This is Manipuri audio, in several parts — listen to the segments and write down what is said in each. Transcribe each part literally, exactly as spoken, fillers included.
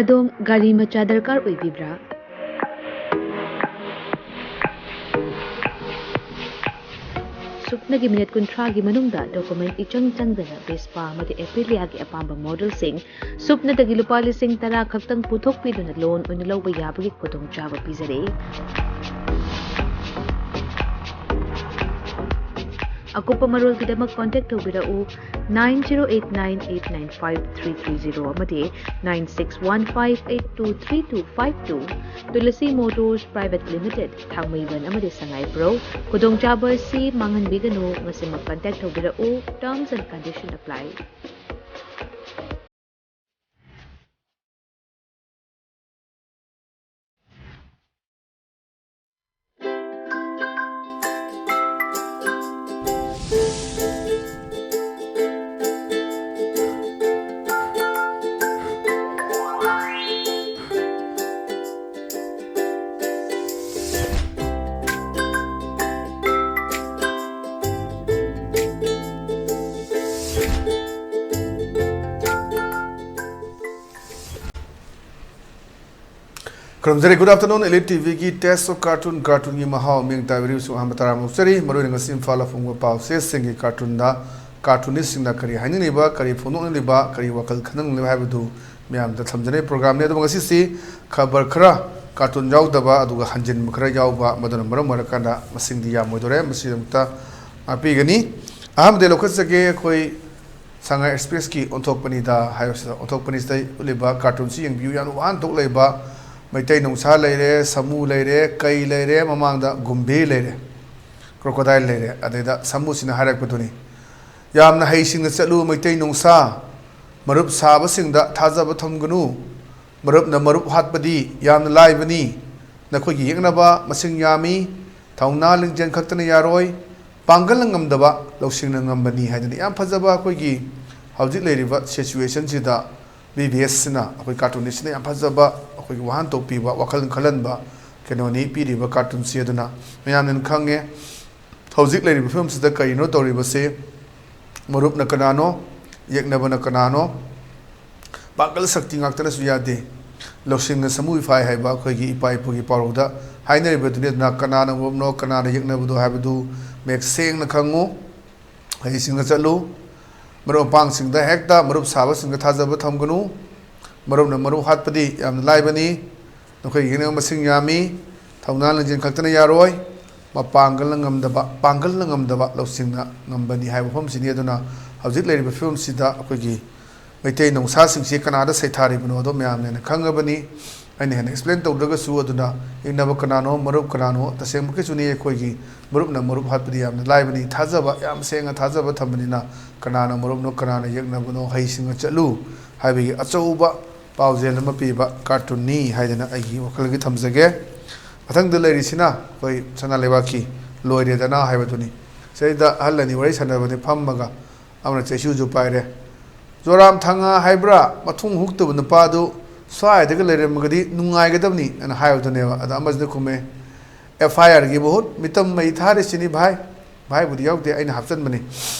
ꯑꯗꯣꯝ ꯒꯥꯔꯤ ꯃꯆꯥ ꯗꯔꯀꯥꯔ ꯑꯣꯏꯕꯤꯕ꯭ꯔꯥ? ꯁꯨꯞꯅꯒꯤ ꯃꯤꯅꯤꯠ ꯀꯨꯟꯊ꯭ꯔꯥꯒꯤ ꯃꯅꯨꯡꯗ ꯗꯣꯀꯨꯃꯦꯟ ꯏꯆꯪ ꯆꯪꯗꯅ ꯚꯦꯁꯄꯥ ꯑꯃꯗꯤ ꯑꯦꯄ꯭ꯔꯤꯂꯤꯌꯥꯒꯤ ꯑꯄꯥꯝꯕ ꯃꯣꯗꯦꯜꯁꯤꯡ ꯁꯨꯞꯅꯗꯒꯤ ꯂꯨꯄꯥ ꯂꯤꯁꯤꯡ ꯇꯔꯥ ꯈꯛꯇꯪ ꯄꯨꯊꯣꯛꯄꯤꯗꯨꯅ ꯂꯣꯟ ꯑꯣꯏꯅ ꯂꯧꯕ ꯌꯥꯕꯒꯤ ꯈꯨꯗꯣꯡꯆꯥꯕ ꯄꯤꯖꯔꯤ꯫ ꯑꯀꯨꯞꯄ ꯃꯔꯣꯜꯒꯤꯗꯃꯛ ꯀꯣꯟꯇꯦꯛ ꯇꯧꯕꯤꯔꯛꯎ, nine zero eight nine eight nine five three three zero ꯑꯃꯗꯤ nine six one five eight two three two five two꯫ Tulsi motors private limited, Thangmeiband ꯑꯃꯗꯤ ꯁꯉꯥꯏꯄ꯭ꯔꯧ꯫ ꯈꯨꯗꯣꯡꯆꯥꯕ ꯑꯁꯤ ꯃꯥꯡꯍꯟꯕꯤꯒꯅꯨ꯫ ꯉꯁꯤꯃꯛ ꯀꯟꯇꯦꯛ ꯇꯧꯕꯤꯔꯛꯎ꯫ Terms and condition apply꯫ ꯈꯨꯔꯨꯝꯖꯔꯤ꯫ Good afternoon, Elite ꯇꯤꯚꯤꯒꯤ Taste of Cartoon, ꯀꯥꯔꯇꯨꯟꯒꯤ ꯃꯍꯥꯎ, ꯃꯤꯡ ꯇꯥꯕꯤꯔꯤꯕꯁꯤꯡ ꯑꯍꯥꯟꯕ ꯇꯔꯥꯃꯨꯛ ꯆꯔꯤ꯫ ꯃꯔꯨꯑꯣꯏꯅ ꯉꯁꯤ ꯏꯝꯐꯥꯜ ꯐꯣꯡꯕ ꯄꯥꯎꯆꯦꯁꯤꯡꯒꯤ ꯀꯥꯔꯇꯨꯟꯗ ꯀꯥꯔꯇꯨꯅꯤꯁꯁꯤꯡꯅ ꯀꯔꯤ ꯍꯥꯏꯅꯤꯡꯂꯤꯕ, ꯀꯔꯤ ꯐꯣꯡꯗꯣꯛꯅꯤꯡꯂꯤꯕ, ꯀꯔꯤ ꯋꯥꯈꯜ ꯈꯟꯅꯅꯤꯡꯂꯤꯕ ꯍꯥꯏꯕꯗꯨ ꯃꯌꯥꯝꯗ ꯊꯝꯖꯅꯤꯡꯉꯤ ꯄ꯭ꯔꯣꯒ꯭ꯔꯥꯝꯅꯤ꯫ ꯑꯗꯨꯕꯨ ꯉꯁꯤꯁꯤ ꯈꯕꯔ ꯈꯔ, ꯀꯥꯔꯇꯨꯟ ꯌꯥꯎꯗꯕ ꯑꯗꯨꯒ ꯍꯟꯖꯤꯟꯕ ꯈꯔ ꯌꯥꯎꯕ, ꯃꯗꯨꯅ ꯃꯔꯝ ꯑꯣꯏꯔꯀꯥꯟꯗ ꯃꯁꯤꯡꯗꯤ ꯌꯥꯝꯃꯣꯏꯗꯣꯔꯦ꯫ ꯃꯁꯤꯗꯃꯛꯇ ꯉꯥꯛꯄꯤꯒꯅꯤ꯫ ꯑꯍꯥꯟꯕꯗ ꯂꯧꯈꯠꯆꯒꯦ, ꯑꯩꯈꯣꯏ ꯁꯉꯥꯏ ꯑꯦꯛꯁꯄ꯭ꯔꯦꯁꯀꯤ ꯑꯣꯟꯊꯣꯛꯄꯅꯤꯗ ꯍꯥꯏꯕꯁꯤꯗ, ꯑꯣꯟꯊꯣꯛꯄꯅꯤꯁꯤꯗ ꯎꯠꯂꯤꯕ ꯀꯥꯔꯇꯨꯟꯁꯤ ꯌꯦꯡꯕꯤꯌꯨ꯫ ꯌꯥꯝꯅ ꯋꯥꯍꯟꯊꯣꯛ ꯂꯩꯕ ꯃꯩꯇꯩ ꯅꯨꯡꯁꯥ ꯂꯩꯔꯦ, ꯁꯥꯃꯨ ꯂꯩꯔꯦ, ꯀꯩ ꯂꯩꯔꯦ, ꯃꯃꯥꯡꯗ ꯒꯨꯝꯚꯤꯔ ꯂꯩꯔꯦ, ꯀ꯭ꯔꯣꯀꯣꯗꯥꯏꯜ ꯂꯩꯔꯦ꯫ ꯑꯗꯩꯗ ꯁꯥꯃꯨꯁꯤꯅ ꯍꯥꯏꯔꯛꯄꯗꯨꯅꯤ, "ꯌꯥꯝꯅ ꯍꯩꯁꯤꯡꯅ ꯆꯠꯂꯨ ꯃꯩꯇꯩ ꯅꯨꯡꯁꯥ, ꯃꯔꯨꯞ ꯁꯥꯕꯁꯤꯡꯗ ꯊꯥꯖꯕ ꯊꯝꯒꯅꯨ, ꯃꯔꯨꯞꯅ ꯃꯔꯨꯞ ꯍꯥꯠꯄꯗꯤ ꯌꯥꯝꯅ ꯂꯥꯏꯕꯅꯤ, ꯅꯈꯣꯏꯒꯤ ꯌꯦꯛꯅꯕ ꯃꯁꯤꯡ ꯌꯥꯝꯃꯤ, ꯊꯧꯅꯥ ꯂꯤꯡꯖꯦꯜ ꯈꯛꯇꯅ ꯌꯥꯔꯣꯏ, ꯄꯥꯡꯒꯜꯅ ꯉꯝꯗꯕ ꯂꯧꯁꯤꯡꯅ ꯉꯝꯕꯅꯤ" ꯍꯥꯏꯗꯅ ꯌꯥꯝ ꯐꯖꯕ ꯑꯩꯈꯣꯏꯒꯤ ꯍꯧꯖꯤꯛ ꯂꯩꯔꯤꯕ ꯁꯤꯆꯨꯋꯦꯁꯟꯁꯤꯗ ꯕꯤ ꯕꯤ ꯑꯦꯁꯁꯤꯅ, ꯑꯩꯈꯣꯏ ꯀꯥꯔꯇꯨꯅꯤꯁꯁꯤꯅ ꯌꯥꯝ ꯐꯖꯕ ꯑꯩꯈꯣꯏꯒꯤ ꯋꯥꯍꯟꯊꯣꯛ ꯄꯤꯕ, ꯋꯥꯈꯜ ꯈꯜꯍꯟꯕ ꯀꯩꯅꯣꯅꯤ ꯄꯤꯔꯤꯕ ꯀꯥꯔꯇꯨꯟꯁꯤ꯫ ꯑꯗꯨꯅ ꯃꯌꯥꯝꯅ ꯈꯪꯉꯦ ꯍꯧꯖꯤꯛ ꯂꯩꯔꯤꯕ ꯐꯤꯕꯝꯁꯤꯗ ꯀꯔꯤꯅꯣ ꯇꯧꯔꯤꯕꯁꯦ, ꯃꯔꯨꯞꯅ ꯀꯅꯥꯅꯣ, ꯌꯦꯛꯅꯕꯅ ꯀꯅꯥꯅꯣ, ꯄꯥꯡꯒꯜ ꯁꯛꯇꯤ ꯉꯥꯛꯇꯅꯁꯨ ꯌꯥꯗꯦ꯫ ꯂꯧꯁꯤꯡꯅ ꯁꯃꯨ ꯏꯐꯥꯏ ꯍꯥꯏꯕ ꯑꯩꯈꯣꯏꯒꯤ ꯏꯄꯥ ꯏꯄꯨꯒꯤ ꯄꯥꯎꯔꯧꯗ ꯍꯥꯏꯅꯔꯤꯕꯗꯨꯅꯤ꯫ ꯑꯗꯨꯅ ꯀꯅꯥꯅ ꯃꯔꯨꯞꯅꯣ, ꯀꯅꯥꯅ ꯌꯦꯛꯅꯕꯗꯣ ꯍꯥꯏꯕꯗꯨ ꯃꯌꯦꯛ ꯁꯦꯡꯅ ꯈꯪꯉꯨ꯫ ꯍꯩꯁꯤꯡꯅ ꯆꯠꯂꯨ꯫ ꯃꯔꯨꯞ ꯃꯄꯥꯡꯁꯤꯡꯗ ꯍꯦꯛꯇ ꯃꯔꯨꯞ ꯁꯥꯕꯁꯤꯡꯗ ꯊꯥꯖꯕ ꯊꯝꯒꯅꯨ꯫ ꯃꯔꯨꯞꯅ ꯃꯔꯨꯞ ꯍꯥꯠꯄꯗꯤ ꯌꯥꯝꯅ ꯂꯥꯏꯕꯅꯤ꯫ ꯅꯈꯣꯏꯒꯤ ꯌꯦꯛꯅꯕ ꯃꯁꯤꯡ ꯌꯥꯝꯃꯤ꯫ ꯊꯧꯅꯥ ꯂꯤꯡꯖꯦꯜ ꯈꯛꯇꯅ ꯌꯥꯔꯣꯏ꯫ ꯃꯄꯥꯡꯒꯜꯅ ꯉꯝꯗꯕ, ꯄꯥꯡꯒꯜꯅ ꯉꯝꯗꯕ ꯂꯧꯁꯤꯡꯅ ꯉꯝꯕꯅꯤ ꯍꯥꯏꯕ ꯋꯥꯐꯝꯁꯤꯅꯤ꯫ ꯑꯗꯨꯅ ꯍꯧꯖꯤꯛ ꯂꯩꯔꯤꯕ ꯐꯤꯕꯝꯁꯤꯗ ꯑꯩꯈꯣꯏꯒꯤ ꯃꯩꯇꯩ ꯅꯧꯁꯥꯁꯤꯡꯁꯤ ꯀꯅꯥꯗ ꯁꯩꯊꯥꯔꯤꯕꯅꯣꯗꯣ ꯃꯌꯥꯝꯅ ꯍꯦꯟꯅ ꯈꯪꯉꯕꯅꯤ꯫ ꯑꯩꯅ ꯍꯦꯟꯅ explain ꯇꯧꯗ꯭ꯔꯒꯁꯨ꯫ ꯑꯗꯨꯅ ꯌꯦꯛꯅꯕ ꯀꯅꯥꯅꯣ, ꯃꯔꯨꯞ ꯀꯅꯥꯅꯣ, ꯇꯁꯦꯡꯕꯒꯤꯁꯨꯅꯤ꯫ ꯑꯩꯈꯣꯏꯒꯤ ꯃꯔꯨꯞꯅ ꯃꯔꯨꯞ ꯍꯥꯠꯄꯗꯤ ꯌꯥꯝꯅ ꯂꯥꯏꯕꯅꯤ꯫ ꯊꯥꯖꯕ, ꯌꯥꯝ ꯁꯦꯡꯅ ꯊꯥꯖꯕ ꯊꯝꯕꯅꯤꯅ, ꯀꯅꯥꯅ ꯃꯔꯨꯞꯅꯣ, ꯀꯅꯥꯅ ꯌꯦꯛꯅꯕꯅꯣ, ꯍꯩꯁꯤꯡꯅ ꯆꯠꯂꯨ ꯍꯥꯏꯕꯒꯤ ꯑꯆꯧꯕ ꯄꯥꯎꯖꯦꯜ ꯑꯃ ꯄꯤꯕ cartoon ꯅꯤ ꯍꯥꯏꯗꯅ ꯑꯩꯒꯤ ꯋꯥꯈꯜꯒꯤ ꯊꯝꯖꯒꯦ꯫ ꯃꯊꯪꯗ ꯂꯩꯔꯤꯁꯤꯅ ꯑꯩꯈꯣꯏ ꯁꯅꯥ ꯂꯩꯕꯥꯛꯀꯤ "ꯂꯣꯏꯔꯦꯗꯅ" ꯍꯥꯏꯕꯗꯨꯅꯤ꯫ ꯁꯤꯗꯩꯗ ꯑꯍꯜ ꯑꯅꯤ ꯋꯥꯔꯤ ꯁꯥꯟꯅꯕꯅꯤ ꯐꯝꯃꯒ꯫ ꯑꯃꯅ ꯆꯩꯁꯨꯁꯨ ꯄꯥꯏꯔꯦ꯫ "ꯖꯣꯔꯥꯝ ꯊꯥꯡꯉ ꯍꯥꯏꯕ꯭ꯔꯥ, ꯃꯊꯨꯡ ꯍꯨꯛꯇꯕ ꯅꯨꯄꯥꯗꯨ ꯁ꯭ꯋꯥꯏꯗꯒ ꯂꯩꯔꯝꯃꯒꯗꯤ ꯅꯨꯡꯉꯥꯏꯒꯗꯕꯅꯤ" ꯑꯅ ꯍꯥꯏꯕꯗꯨꯅꯦꯕ꯫ ꯑꯗ ꯑꯃꯁꯤꯅ ꯈꯨꯝꯃꯦ, "ꯑꯦꯐ ꯑꯥꯏ ꯑꯥꯔꯒꯤ ꯃꯍꯨꯠ ꯃꯤꯇꯝ ꯃꯩ ꯊꯥꯔꯤꯁꯤꯅꯤ ꯚꯥꯏ"꯫ ꯚꯥꯏꯕꯨꯗꯤ ꯌꯥꯎꯗꯦ, ꯑꯩꯅ ꯍꯥꯞꯆꯟꯕꯅꯤ꯫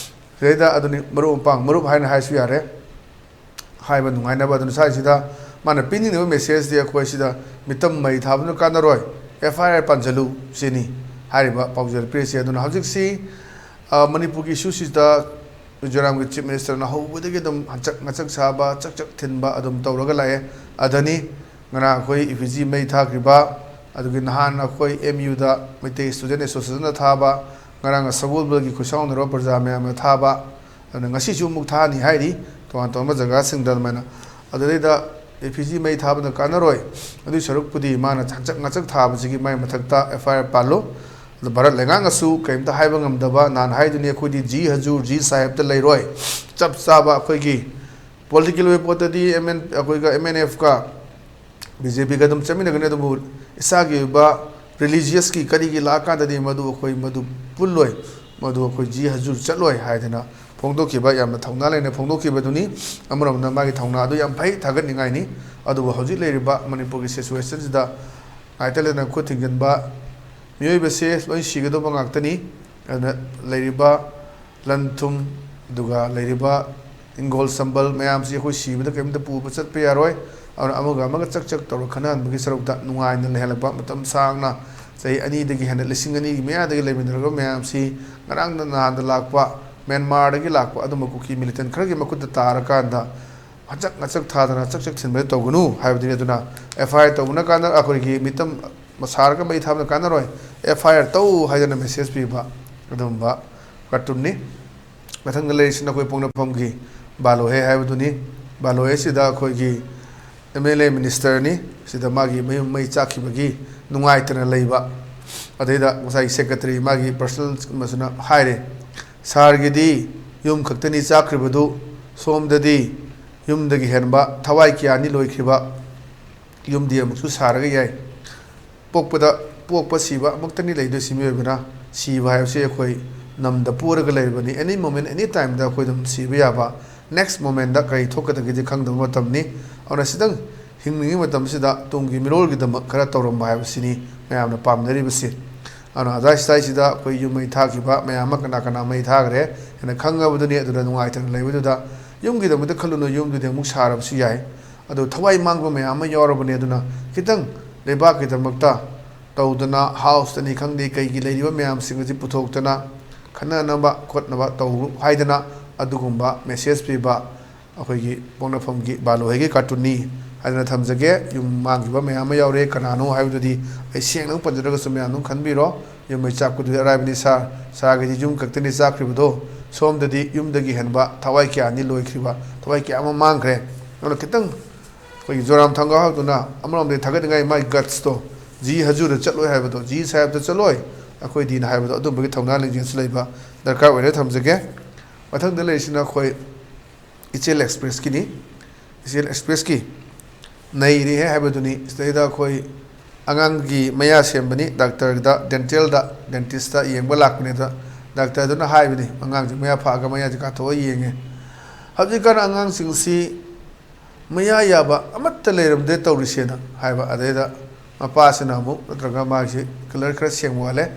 ꯁꯤꯗꯩꯗ ꯑꯗꯨꯅꯤ ꯃꯔꯨꯞ ꯃꯄꯥꯡ, ꯃꯔꯨꯞ ꯍꯥꯏꯅ ꯍꯥꯏꯔꯁꯨ ꯌꯥꯔꯦ꯫ ꯍꯥꯏꯕ ꯅꯨꯡꯉꯥꯏꯅꯕ꯫ ꯑꯗꯨꯅ ꯁ꯭ꯋꯥꯏꯁꯤꯗ ꯃꯥꯅ ꯄꯤꯅꯤꯡꯂꯤꯕ message ꯇꯤ ꯑꯩꯈꯣꯏ ꯁꯤꯗ ꯃꯤꯇꯝ ꯃꯩ ꯊꯥꯕꯅ ꯀꯥꯟꯅꯔꯣꯏ, ꯑꯦꯐ ꯑꯥꯏ ꯑꯥꯔ ꯄꯥꯟꯁꯤꯜꯂꯨ ꯁꯤꯅꯤ ꯍꯥꯏꯔꯤꯕ ꯄꯥꯎꯖꯦꯜ ꯄꯤꯔꯤꯁꯤ꯫ ꯑꯗꯨꯅ ꯍꯧꯖꯤꯛꯁꯤ, ꯑ, ꯃꯅꯤꯄꯨꯔꯒꯤ issue ꯁꯤꯗ ꯃꯤꯖꯣꯔꯥꯝꯒꯤ Chief Minister ꯅ ꯍꯧꯕꯗꯒꯤ ꯑꯗꯨꯝ ꯍꯟꯆꯛ ꯉꯆꯛ ꯁꯥꯕ, ꯆꯛ ꯆꯛ ꯊꯤꯟꯕ ꯑꯗꯨꯝ ꯇꯧꯔꯒ ꯂꯥꯛꯑꯦ꯫ ꯑꯗꯅꯤ ꯉꯔꯥꯡ ꯑꯩꯈꯣꯏ ꯏꯐꯤꯖꯤ ꯃꯩ ꯊꯥꯈ꯭ꯔꯤꯕ, ꯑꯗꯨꯒꯤ ꯅꯍꯥꯟ ꯑꯩꯈꯣꯏ ꯑꯦꯝ ꯌꯨꯗ ꯃꯩꯇꯩ Student Association ꯅ ꯊꯥꯕ, ꯉꯔꯥꯡ ꯁꯒꯣꯜꯕꯜꯒꯤ ꯈꯨꯠꯁꯥꯎꯅꯔꯕ ꯄ꯭ꯔꯖꯥ ꯃꯌꯥꯝꯅ ꯊꯥꯕ, ꯑꯗꯨꯅ ꯉꯁꯤꯁꯨ ꯑꯃꯨꯛ ꯊꯥꯅꯤ ꯍꯥꯏꯔꯤ ꯇꯣꯉꯥꯟ ꯇꯣꯉꯥꯟꯕ ꯖꯒꯥꯁꯤꯡꯗ꯫ ꯑꯗꯨꯃꯥꯏꯅ ꯑꯗꯨꯗꯩꯗ ꯏꯐꯤꯖꯤ ꯃꯩ ꯊꯥꯕꯅ ꯀꯥꯟꯅꯔꯣꯏ꯫ ꯑꯗꯨꯏ ꯁꯔꯨꯛꯄꯨꯗꯤ ꯃꯥꯅ ꯍꯟꯆꯛ ꯉꯆꯛ ꯊꯥꯕꯁꯤꯒꯤ ꯃꯥꯏ ꯃꯊꯛꯇ ꯑꯦꯐ ꯑꯥꯏ ꯑꯥꯔ ꯄꯥꯜꯂꯨ꯫ ꯑꯗꯨ ꯚꯥꯔꯠ ꯂꯩꯉꯥꯛꯅꯁꯨ ꯀꯔꯤꯝꯇ ꯍꯥꯏꯕ ꯉꯝꯗꯕ, ꯅꯍꯥꯟ ꯍꯥꯏꯗꯨꯅꯤ ꯑꯩꯈꯣꯏꯗꯤ ꯖꯤ ꯍꯖꯨꯔ, ꯖꯤ ꯁꯥꯍꯦꯕꯇ ꯂꯩꯔꯣꯏ꯫ ꯆꯞ ꯆꯥꯕ ꯑꯩꯈꯣꯏꯒꯤ political way ꯄꯣꯠꯇꯗꯤ ꯑꯦꯝ ꯑꯦꯟ, ꯑꯩꯈꯣꯏꯒ ꯑꯦꯝ ꯑꯦꯟ ꯑꯦꯐꯀ ꯕꯤ ꯖꯦ ꯄꯤꯒ ꯑꯗꯨꯝ ꯆꯠꯃꯤꯟꯅꯒꯅꯤ, ꯑꯗꯨꯕꯨ ꯏꯁꯥꯒꯤ ꯑꯣꯏꯕ religious ꯀꯤ ꯀꯔꯤꯒꯤ ꯂꯥꯛꯑꯀꯥꯟꯗꯗꯤ ꯃꯗꯨ ꯑꯩꯈꯣꯏ ꯃꯗꯨ ꯄꯨꯜꯂꯣꯏ, ꯃꯗꯨ ꯑꯩꯈꯣꯏ ꯖꯤ ꯍꯖꯨꯔ ꯆꯠꯂꯣꯏ ꯍꯥꯏꯗꯅ ꯐꯣꯡꯗꯣꯛꯈꯤꯕ, ꯌꯥꯝꯅ ꯊꯧꯅꯥ ꯂꯩꯅ ꯐꯣꯡꯗꯣꯛꯈꯤꯕꯗꯨꯅꯤ꯫ ꯑꯃꯔꯣꯝꯗ ꯃꯥꯒꯤ ꯊꯧꯅꯥ ꯑꯗꯨ ꯌꯥꯝ ꯐꯩ, ꯊꯥꯒꯠꯅꯤꯡꯉꯥꯏꯅꯤ꯫ ꯑꯗꯨꯕꯨ ꯍꯧꯖꯤꯛ ꯂꯩꯔꯤꯕ ꯃꯅꯤꯄꯨꯔꯒꯤ situation ꯁꯤꯗ ꯉꯥꯏꯇ ꯂꯩꯇꯅ ꯈꯨꯠ ꯊꯤꯡꯖꯤꯟꯕ ꯃꯤꯑꯣꯏꯕꯁꯦ ꯂꯣꯏ ꯁꯤꯒꯗꯧꯕ ꯉꯥꯛꯇꯅꯤ꯫ ꯑꯗꯨꯅ ꯂꯩꯔꯤꯕ ꯂꯟ ꯊꯨꯝ, ꯑꯗꯨꯒ ꯂꯩꯔꯤꯕ ꯍꯤꯡꯒꯣꯜ ꯁꯝꯕꯜ ꯃꯌꯥꯝꯁꯤ ꯑꯩꯈꯣꯏ ꯁꯤꯕꯗ ꯀꯔꯤꯝꯇ ꯄꯨꯕ ꯆꯠꯄ ꯌꯥꯔꯣꯏ꯫ ꯑꯗꯨꯅ ꯑꯃꯒ ꯑꯃꯒ ꯆꯛ ꯆꯛ ꯇꯧꯔ ꯈꯠꯅꯍꯟꯕꯒꯤ ꯁꯔꯨꯛꯇ ꯅꯨꯡꯉꯥꯏꯅ ꯂꯩꯍꯜꯂꯛꯄ, ꯃꯇꯝ ꯁꯥꯡꯅ ꯆꯍꯤ ꯑꯅꯤꯗꯒꯤ ꯍꯦꯟꯅ, ꯂꯤꯁꯤꯡ ꯑꯅꯤꯒꯤ ꯃꯌꯥꯗꯒꯤ ꯂꯩꯃꯤꯟꯅꯔꯕ ꯃꯌꯥꯝꯁꯤ ꯉꯔꯥꯡꯗ ꯅꯍꯥꯟꯗ ꯂꯥꯛꯄ, ꯃ꯭ꯌꯥꯟꯃꯥꯔꯗꯒꯤ ꯂꯥꯛꯄ ꯑꯗꯨꯝꯕ ꯀꯨꯀꯤ ꯃꯤꯂꯤꯇꯦꯟ ꯈꯔꯒꯤ ꯃꯈꯨꯠꯇ ꯇꯥꯔꯀꯥꯟꯗ ꯍꯟꯆꯛ ꯉꯆꯛ ꯊꯥꯗꯅ ꯆꯛ ꯆꯛ ꯊꯤꯟꯕꯗ ꯇꯧꯒꯅꯨ ꯍꯥꯏꯕꯗꯨꯅꯤ꯫ ꯑꯗꯨꯅ ꯑꯦꯐ ꯑꯥꯏ ꯑꯥꯔ ꯇꯧꯕꯅ ꯀꯥꯟꯅ ꯑꯩꯈꯣꯏꯒꯤ ꯃꯤꯇꯝ ꯁꯥꯔꯒ ꯃꯩ ꯊꯥꯕꯅ ꯀꯥꯟꯅꯔꯣꯏ, ꯑꯦꯐ ꯑꯥꯏ ꯑꯥꯔ ꯇꯧ ꯍꯥꯏꯗꯅ ꯃꯦꯁꯦꯖ ꯄꯤꯕ ꯑꯗꯨꯒꯨꯝꯕ ꯀꯥꯔꯇꯨꯟꯅꯤ꯫ ꯃꯊꯪꯗ ꯂꯩꯔꯤꯁꯤꯅ ꯑꯩꯈꯣꯏ ꯄꯣꯛꯅꯐꯝꯒꯤ ꯕꯥꯂꯣꯍꯦ ꯍꯥꯏꯕꯗꯨꯅꯤ꯫ ꯕꯥꯂꯣꯍꯦꯁꯤꯗ ꯑꯩꯈꯣꯏꯒꯤ ꯑꯦꯝ ꯑꯦꯜ ꯑꯦ ꯃꯤꯅꯤꯁꯇꯔꯅꯤ꯫ ꯁꯤꯗ ꯃꯥꯒꯤ ꯃꯌꯨꯝ ꯃꯩ ꯆꯥꯛꯈꯤꯕꯒꯤ ꯅꯨꯡꯉꯥꯏꯇꯅ ꯂꯩꯕ, ꯑꯗꯩꯗ ꯉꯁꯥꯏꯒꯤ ꯁꯦꯀ꯭ꯔꯦꯇꯔꯤ ꯃꯥꯒꯤ ꯄꯔꯁꯅꯦꯜ ꯑꯃꯁꯨꯅ ꯍꯥꯏꯔꯦ, "ꯁꯥꯔꯒꯤꯗꯤ ꯌꯨꯝ ꯈꯛꯇꯅꯤ ꯆꯥꯛꯈ꯭ꯔꯤꯕꯗꯨ, ꯁꯣꯝꯗꯗꯤ ꯌꯨꯝꯗꯒꯤ ꯍꯦꯟꯕ ꯊꯋꯥꯏ ꯀꯌꯥꯅꯤ ꯂꯣꯏꯈ꯭ꯔꯤꯕ, ꯌꯨꯝꯗꯤ ꯑꯃꯨꯛꯁꯨ ꯁꯥꯔꯒ ꯌꯥꯏ"꯫ ꯄꯣꯛꯄꯗ, ꯄꯣꯛꯄ ꯁꯤꯕ ꯑꯃꯨꯛꯇꯅꯤ ꯂꯩꯗꯣꯏꯁꯤ꯫ ꯃꯤꯑꯣꯏꯕꯅ ꯁꯤꯕ ꯍꯥꯏꯕꯁꯤ ꯑꯩꯈꯣꯏ ꯅꯝꯗ ꯄꯣꯔꯒ ꯂꯩꯔꯕꯅꯤ꯫ ꯑꯦꯅꯤ ꯃꯣꯃꯦꯟ, ꯑꯦꯅꯤ ꯇꯥꯏꯝꯗ ꯑꯩꯈꯣꯏ ꯑꯗꯨꯝ ꯁꯤꯕ ꯌꯥꯕ, ꯅꯦꯛꯁ ꯃꯣꯃꯦꯟꯗ ꯀꯔꯤ ꯊꯣꯛꯀꯗꯒꯦꯗꯤ ꯈꯪꯗꯕ ꯃꯇꯝꯅꯤ꯫ ꯑꯗꯨꯅ ꯁꯤꯗꯪ ꯍꯤꯡꯂꯤꯉꯩ ꯃꯇꯝꯁꯤꯗ ꯇꯨꯡꯒꯤ ꯃꯤꯔꯣꯜꯒꯤꯗꯃꯛ ꯈꯔ ꯇꯧꯔꯝꯕ ꯍꯥꯏꯕꯁꯤꯅꯤ ꯃꯌꯥꯝꯅ ꯄꯥꯝꯅꯔꯤꯕꯁꯤ꯫ ꯑꯗꯨꯅ ꯑꯗꯥꯏ ꯁꯤꯗꯥꯏꯁꯤꯗ ꯑꯩꯈꯣꯏ ꯌꯨꯝ ꯃꯩ ꯊꯥꯈꯤꯕ ꯃꯌꯥꯝ ꯑꯃ ꯀꯅꯥ ꯀꯅꯥ ꯃꯩ ꯊꯥꯈ꯭ꯔꯦ ꯍꯥꯏꯅ ꯈꯪꯉꯕꯗꯨꯅꯤ꯫ ꯑꯗꯨꯅ ꯅꯨꯡꯉꯥꯏꯇꯅ ꯂꯩꯕꯗꯨꯗ ꯌꯨꯝꯒꯤꯗꯃꯛꯇ ꯈꯜꯂꯨꯅꯨ, ꯌꯨꯝꯗꯨꯗꯤ ꯑꯃꯨꯛ ꯁꯥꯔꯕꯁꯨ ꯌꯥꯏ꯫ ꯑꯗꯨ ꯊꯋꯥꯏ ꯃꯥꯡꯕ ꯃꯌꯥꯝ ꯑꯃ ꯌꯥꯎꯔꯕꯅꯤ꯫ ꯑꯗꯨꯅ ꯈꯤꯇꯪ ꯂꯩꯕꯥꯛꯀꯤꯗꯃꯛꯇ ꯇꯧꯗꯅ, ꯍꯥꯎꯁꯇꯅꯤ ꯈꯪꯗꯦ, ꯀꯩꯒꯤ ꯂꯩꯔꯤꯕ ꯃꯌꯥꯝꯁꯤꯡ ꯑꯁꯤ ꯄꯨꯊꯣꯛꯇꯅ ꯈꯟꯅꯅꯕ ꯈꯣꯠꯅꯕ ꯇꯧꯔꯨ ꯍꯥꯏꯗꯅ ꯑꯗꯨꯒꯨꯝꯕ ꯃꯦꯁꯦꯖ ꯄꯤꯕ ꯑꯩꯈꯣꯏꯒꯤ ꯄꯣꯛꯅꯐꯝꯒꯤ ꯕꯥꯂꯣꯍꯩꯒꯤ ꯀꯥꯔꯇꯨꯟꯅꯤ ꯍꯥꯏꯗꯅ ꯊꯝꯖꯒꯦ꯫ ꯌꯨꯝ ꯃꯥꯡꯈꯤꯕ ꯃꯌꯥꯝ ꯑꯃ ꯌꯥꯎꯔꯦ, ꯀꯅꯥꯅꯣ ꯍꯥꯏꯕꯗꯨꯗꯤ ꯑꯩ ꯁꯦꯡꯅ ꯑꯃꯨꯛ ꯄꯟꯖꯗ꯭ꯔꯒꯁꯨ ꯃꯌꯥꯝ ꯑꯗꯨꯝ ꯈꯟꯕꯤꯔꯣ꯫ ꯌꯨꯝ ꯃꯩ ꯆꯥꯛꯄꯗꯨꯗꯤ ꯑꯔꯥꯏꯕꯅꯤ ꯁꯥꯔ, ꯁꯥꯔꯒꯤꯗꯤ ꯌꯨꯝ ꯈꯛꯇꯅꯤ ꯆꯥꯛꯈ꯭ꯔꯤꯕꯗꯣ, ꯁꯣꯝꯗꯗꯤ ꯌꯨꯝꯗꯒꯤ ꯍꯦꯟꯕ ꯊꯋꯥꯏ ꯀꯌꯥꯅꯤ ꯂꯣꯏꯈ꯭ꯔꯤꯕ, ꯊꯋꯥꯏ ꯀꯌꯥ ꯑꯃ ꯃꯥꯡꯈ꯭ꯔꯦ꯫ ꯑꯗꯨꯅ ꯈꯤꯇꯪ ꯑꯩꯈꯣꯏꯒꯤ ꯖꯣꯔꯥꯝ ꯊꯥꯡꯒ ꯍꯥꯎꯗꯨꯅ ꯑꯃꯔꯣꯝꯗ ꯊꯥꯒꯠꯅꯤꯡꯉꯥꯏ ꯃꯥꯒꯤ ꯒꯠꯁꯇꯣ, "ꯖꯤ ꯍꯖꯨꯔꯗ ꯆꯠꯂꯣꯏ" ꯍꯥꯏꯕꯗꯣ, "ꯖꯤ ꯁꯥꯍꯦꯕꯇ ꯆꯠꯂꯣꯏ ꯑꯩꯈꯣꯏꯗꯤꯅ" ꯍꯥꯏꯕꯗꯣ, ꯑꯗꯨꯝꯕꯒꯤ ꯊꯧꯅꯥ ꯂꯤꯡꯖꯦꯜꯁꯨ ꯂꯩꯕ ꯗꯔꯀꯥꯔ ꯑꯣꯏꯔꯦ ꯊꯝꯖꯒꯦ꯫ ꯃꯊꯪꯗ ꯂꯩꯔꯤꯁꯤꯅ ꯑꯩꯈꯣꯏ ꯏꯆꯦꯜ ꯑꯦꯛꯁꯄ꯭ꯔꯦꯁꯀꯤꯅꯤ꯫ ꯏꯆꯦꯜ ꯑꯦꯛꯁꯄ꯭ꯔꯦꯁꯀꯤ ꯅꯩꯔꯦꯍꯦ ꯍꯥꯏꯕꯗꯨꯅꯤ꯫ ꯁꯤꯗꯩꯗ ꯑꯩꯈꯣꯏ ꯑꯉꯥꯡꯒꯤ ꯃꯌꯥ ꯁꯦꯝꯕꯅꯤ, ꯗꯥꯛꯇꯔꯗ, ꯗꯦꯟꯇꯦꯜꯗ, ꯗꯦꯟꯇꯤꯁꯇ ꯌꯦꯡꯕ ꯂꯥꯛꯄꯅꯦ꯫ ꯑꯗ ꯗꯥꯛꯇꯔꯗꯨꯅ ꯍꯥꯏꯕꯅꯤ, ꯑꯉꯥꯡꯁꯦ ꯃꯌꯥ ꯐꯥꯛꯑꯒ ꯃꯌꯥꯁꯦ ꯀꯥꯊꯣꯛꯑ ꯌꯦꯡꯉꯦ꯫ "ꯍꯧꯖꯤꯛꯀꯥꯟ ꯑꯉꯥꯡꯁꯤꯡꯁꯤ ꯃꯌꯥ ꯌꯥꯕ ꯑꯃꯠꯇ ꯂꯩꯔꯝꯗꯦ ꯇꯧꯔꯤꯁꯦꯅ" ꯍꯥꯏꯕ꯫ ꯑꯗꯩꯗ ꯃꯄꯥꯁꯤꯅ ꯑꯃꯨꯛ, ꯅꯠꯇ꯭ꯔꯒ ꯃꯥꯒꯤꯁꯤ ꯀꯂꯔ ꯈꯔ ꯁꯦꯡꯕ ꯋꯥꯠꯂꯦ,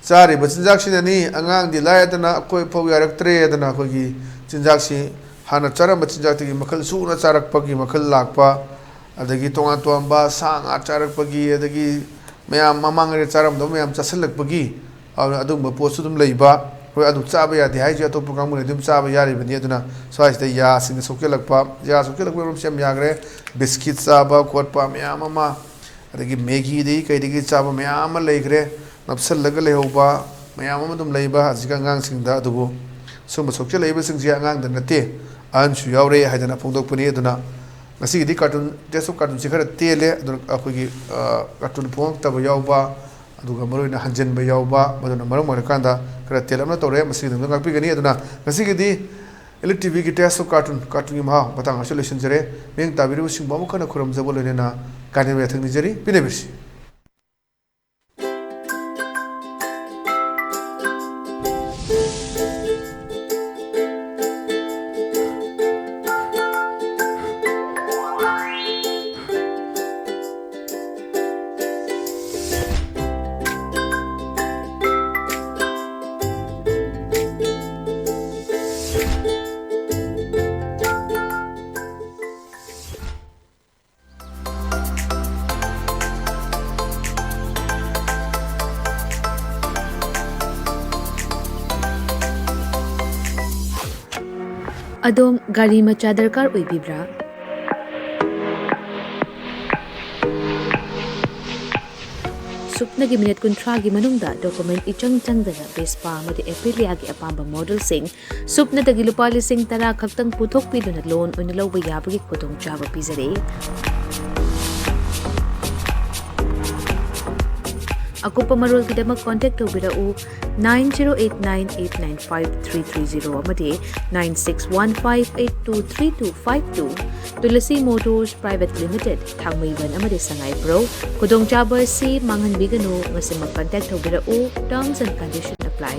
"ꯆꯥꯔꯤꯕ ꯆꯤꯟꯖꯥꯛꯁꯤꯅꯅꯤ, ꯑꯉꯥꯡꯗꯤ ꯂꯥꯏꯗꯅ ꯑꯩꯈꯣꯏ ꯐꯥꯎ ꯌꯥꯔꯛꯇ꯭ꯔꯦꯗꯅ, ꯑꯩꯈꯣꯏꯒꯤ ꯆꯤꯟꯖꯥꯛꯁꯤ ꯍꯥꯟꯅ ꯆꯥꯔꯝꯕ ꯆꯤꯟꯖꯥꯛꯇꯒꯤ ꯃꯈꯜ ꯁꯨꯅ ꯆꯥꯔꯛꯄꯒꯤ ꯃꯈꯜ ꯂꯥꯛꯄ, ꯑꯗꯒꯤ ꯇꯣꯉꯥꯟ ꯇꯣꯉꯥꯟꯕ ꯁꯥ ꯉꯥ ꯆꯥꯔꯛꯄꯒꯤ, ꯑꯗꯒꯤ ꯃꯌꯥꯝ ꯃꯃꯥꯡꯉꯩꯗ ꯆꯥꯔꯝꯗꯕ ꯃꯌꯥꯝ ꯆꯥꯁꯤꯜꯂꯛꯄꯒꯤ, ꯑꯗꯨꯅ ꯑꯗꯨꯒꯨꯝꯕ ꯄꯣꯠꯁꯨ ꯑꯗꯨꯝ ꯂꯩꯕ꯫ ꯍꯣꯏ, ꯑꯗꯨ ꯆꯥꯕ ꯌꯥꯗꯦ ꯍꯥꯏꯁꯦ ꯑꯇꯣꯞꯄ ꯀꯥꯡꯕꯨꯅ ꯑꯗꯨꯝ ꯆꯥꯕ ꯌꯥꯔꯤꯕꯅꯤ꯫ ꯑꯗꯨꯅ ꯁ꯭ꯋꯥꯏꯁꯤꯗ ꯌꯥꯁꯤꯡꯅ ꯁꯣꯛꯆꯜꯂꯛꯄ, ꯌꯥ ꯁꯣꯛꯆꯜꯂꯛꯄꯒꯤ ꯃꯔꯝꯁꯤ ꯌꯥꯝ ꯌꯥꯈ꯭ꯔꯦ꯫ ꯕꯤꯁꯀꯤꯠ ꯆꯥꯕ ꯈꯣꯠꯄ ꯃꯌꯥꯝ ꯑꯃ, ꯑꯗꯒꯤ ꯃꯦꯒꯤꯗꯒꯤ ꯀꯩꯗꯒꯤ ꯆꯥꯕ ꯃꯌꯥꯝ ꯑꯃ ꯂꯩꯈ꯭ꯔꯦ꯫ ꯅꯞꯁꯜꯂꯒ ꯂꯩꯍꯧꯕ ꯃꯌꯥꯝ ꯑꯃ ꯑꯗꯨꯝ ꯂꯩꯕ ꯍꯧꯖꯤꯛ ꯑꯉꯥꯡꯁꯤꯡꯗ꯫ ꯑꯗꯨꯕꯨ ꯁꯨꯝꯕ ꯁꯣꯛꯆꯜꯂꯛꯏꯕꯁꯤꯡꯁꯦ ꯑꯉꯥꯡꯗ ꯅꯠꯇꯦ, ꯑꯍꯟꯁꯨ ꯌꯥꯎꯔꯦ ꯍꯥꯏꯗꯅ ꯐꯣꯡꯗꯣꯛꯄꯅꯤ꯫ ꯑꯗꯨꯅ ꯉꯁꯤꯒꯤꯗꯤ ꯀꯥꯔꯇꯨꯟ, ꯇꯦꯁ ꯑꯣꯐ ꯀꯥꯔꯇꯨꯟꯁꯤ ꯈꯔ ꯇꯦꯜꯂꯦ꯫ ꯑꯗꯨꯅ ꯑꯩꯈꯣꯏꯒꯤ, ꯑ, ꯀꯥꯔꯇꯨꯟ ꯐꯣꯡꯉꯛꯇꯕ ꯌꯥꯎꯕ, ꯑꯗꯨꯒ ꯃꯔꯨꯑꯣꯏꯅ ꯍꯟꯖꯤꯟꯕ ꯌꯥꯎꯕ, ꯃꯗꯨꯅ ꯃꯔꯝ ꯑꯣꯏꯔꯀꯥꯟꯗ ꯈꯔ ꯇꯦꯜꯂꯞꯅ ꯇꯧꯔꯦ꯫ ꯃꯁꯤꯒꯤꯗꯃꯛꯇ ꯉꯥꯛꯄꯤꯒꯅꯤ꯫ ꯑꯗꯨꯅ ꯉꯁꯤꯒꯤꯗꯤ Elite ꯇꯤ ꯚꯤꯒꯤ Taste of Cartoon, ꯀꯥꯔꯇꯨꯟꯒꯤ ꯃꯍꯥꯎ ꯃꯇꯥꯡ ꯑꯁꯤꯗ ꯂꯣꯏꯁꯤꯟꯖꯔꯦ꯫ ꯃꯤꯠꯌꯦꯡ ꯇꯥꯕꯤꯔꯤꯕꯁꯤꯡꯕꯨ ꯑꯃꯨꯛ ꯍꯟꯅ ꯈꯨꯔꯨꯝꯖꯕ ꯂꯣꯏꯅꯅ ꯀꯥꯏꯅꯕ ꯌꯥꯊꯪ ꯅꯤꯖꯔꯤ꯫ ꯄꯤꯅꯕꯤꯔꯁꯤ꯫ ꯑꯗꯣꯝ ꯒꯥꯔꯤ ꯃꯆꯥ ꯗꯔꯀꯥꯔ ꯑꯣꯏꯕꯤꯕ꯭ꯔꯥ? ꯁꯨꯞꯅꯒꯤ ꯃꯤꯅꯤꯠ ꯀꯨꯟꯊ꯭ꯔꯥꯒꯤ ꯃꯅꯨꯡꯗ ꯗꯣꯀꯨꯃꯦꯟ ꯏꯆꯪ ꯆꯪꯗꯅ ꯚꯦꯁꯄꯥ ꯑꯃꯗꯤ ꯑꯦꯄꯤꯂꯤꯌꯥꯒꯤ ꯑꯄꯥꯝꯕ ꯃꯣꯗꯦꯜꯁꯤꯡ ꯁꯨꯞꯅꯇꯒꯤ ꯂꯨꯄꯥ ꯂꯤꯁꯤꯡ ꯇꯔꯥ ꯈꯛꯇꯪ ꯄꯨꯊꯣꯛꯄꯤꯗꯨꯅ ꯂꯣꯟ ꯑꯣꯏꯅ ꯂꯧꯕ ꯌꯥꯕꯒꯤ ꯈꯨꯗꯣꯡꯆꯥꯕ ꯄꯤꯖꯔꯤ꯫ ꯑꯀꯨꯞꯄ ꯃꯔꯣꯜꯒꯤꯗꯃꯛ ꯀꯣꯟꯇꯦꯛ ꯇꯧꯕꯤꯔꯛꯎ, nine zero eight nine eight nine five three three zero ꯑꯃꯗꯤ nine six one five eight two three two five two꯫ Tulsi motors private limited, Thangmeiband ꯑꯃꯗꯤ ꯁꯉꯥꯏꯄ꯭ꯔꯧ꯫ ꯈꯨꯗꯣꯡꯆꯥꯕ ꯑꯁꯤ ꯃꯥꯡꯍꯟꯕꯤꯒꯅꯨ, ꯉꯁꯤꯃꯛ ꯀꯟꯇꯦꯛ ꯇꯧꯕꯤꯔꯛꯎ꯫ Terms and condition apply꯫